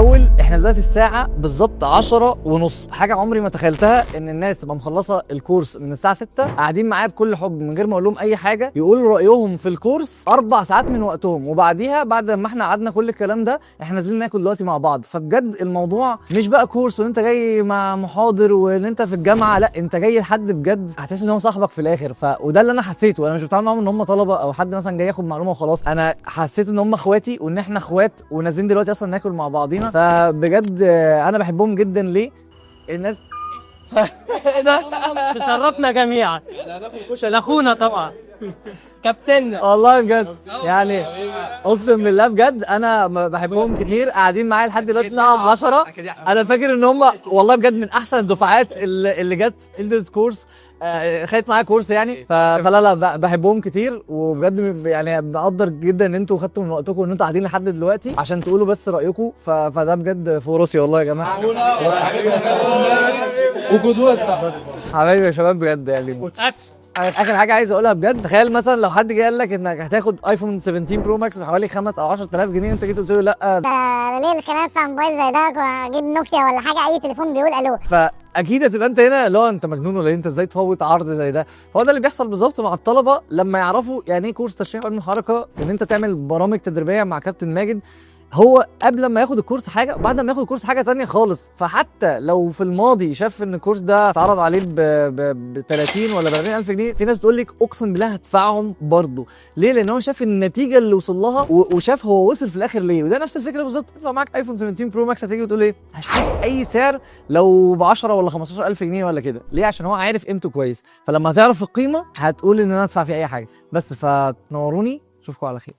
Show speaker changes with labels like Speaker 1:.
Speaker 1: الاول احنا دلوقتي الساعة بالظبط 10:30، حاجة عمري ما تخيلتها ان الناس تبقى مخلصة الكورس من الساعة 6 قاعدين معايا بكل حب من غير ما اقول لهم اي حاجه، يقولوا رايهم في الكورس 4 ساعات من وقتهم، وبعديها بعد ما احنا قعدنا كل الكلام ده احنا نازلين ناكل دلوقتي مع بعض. فبجد الموضوع مش بقى كورس وان انت جاي مع محاضر وان انت في الجامعه، لا، انت جاي لحد بجد هتحس ان هو صاحبك في الاخر. وده اللي انا حسيته. انا مش بتعامل معاهم ان هم طلبه او حد مثلا جاي ياخد معلومة وخلاص، انا حسيت ان هم اخواتي وان احنا اخوات ونازلين دلوقتي اصلا ناكل مع بعضينا. فبجد انا بحبهم جدا. ليه الناس ايه ده؟
Speaker 2: تشرفنا جميعا، اخونا طبعا، كابتننا.
Speaker 1: والله بجد يعني اقسم بالله بجد انا بحبهم كتير. قاعدين معايا لحد دلوقتي الساعة 10. انا فاكر ان هم والله بجد من احسن الدفعات اللي جت ادت كورس، خدت معايا كورس يعني. فلا لا، بحبهم كتير وبجد يعني بقدر جدا ان انتوا خدتوا من وقتكم وان انتوا قاعدين لحد دلوقتي عشان تقولوا بس رايكم. فده بجد فوق راسي والله يا جماعه.
Speaker 3: وقدوتنا.
Speaker 1: حبايبي يا شباب بجد يعني. اخر حاجة عايز اقولها بجد، تخيل مثلا لو حد جه قال لك انك هتاخد iPhone 17 Pro Max بحوالي 5 او 10,000 جنيه، انت جيت قلت له لا.
Speaker 4: ده ليه الكلام؟ ادفع موبايل زي ده واجيب نوكيا ولا حاجه، اي تليفون بيقول الو.
Speaker 1: فاكيد هتبقى انت هنا اللي هو انت مجنون ولا إيه؟ انت ازاي تفوت عرض زي ده؟ فهو ده اللي بيحصل بالظبط مع الطلبة لما يعرفوا يعني ايه كورس تشريح علم الحركه، ان انت تعمل برامج تدريبية مع كابتن ماجد. هو قبل ما ياخد الكورس حاجه، وبعد ما ياخد الكورس حاجة تانية خالص. فحتى لو في الماضي شاف ان الكورس ده اتعرض عليه ب 30 ولا ب 40 الف جنيه، في ناس بتقول لك اقسم بالله هدفعهم برضه. ليه؟ لان هو شاف النتيجة اللي وصل لها وشاف هو وصل في الاخر ليه. وده نفس الفكرة بالظبط، لو معاك iPhone 17 Pro Max هتيجي وتقول ايه؟ هشتري اي سعر لو ب 10 ولا 15 الف جنيه ولا كده. ليه؟ عشان هو عارف قيمته كويس. فلما هتعرف القيمة هتقول ان انا ادفع فيه اي حاجه. بس فتنوروني، اشوفكم على خير.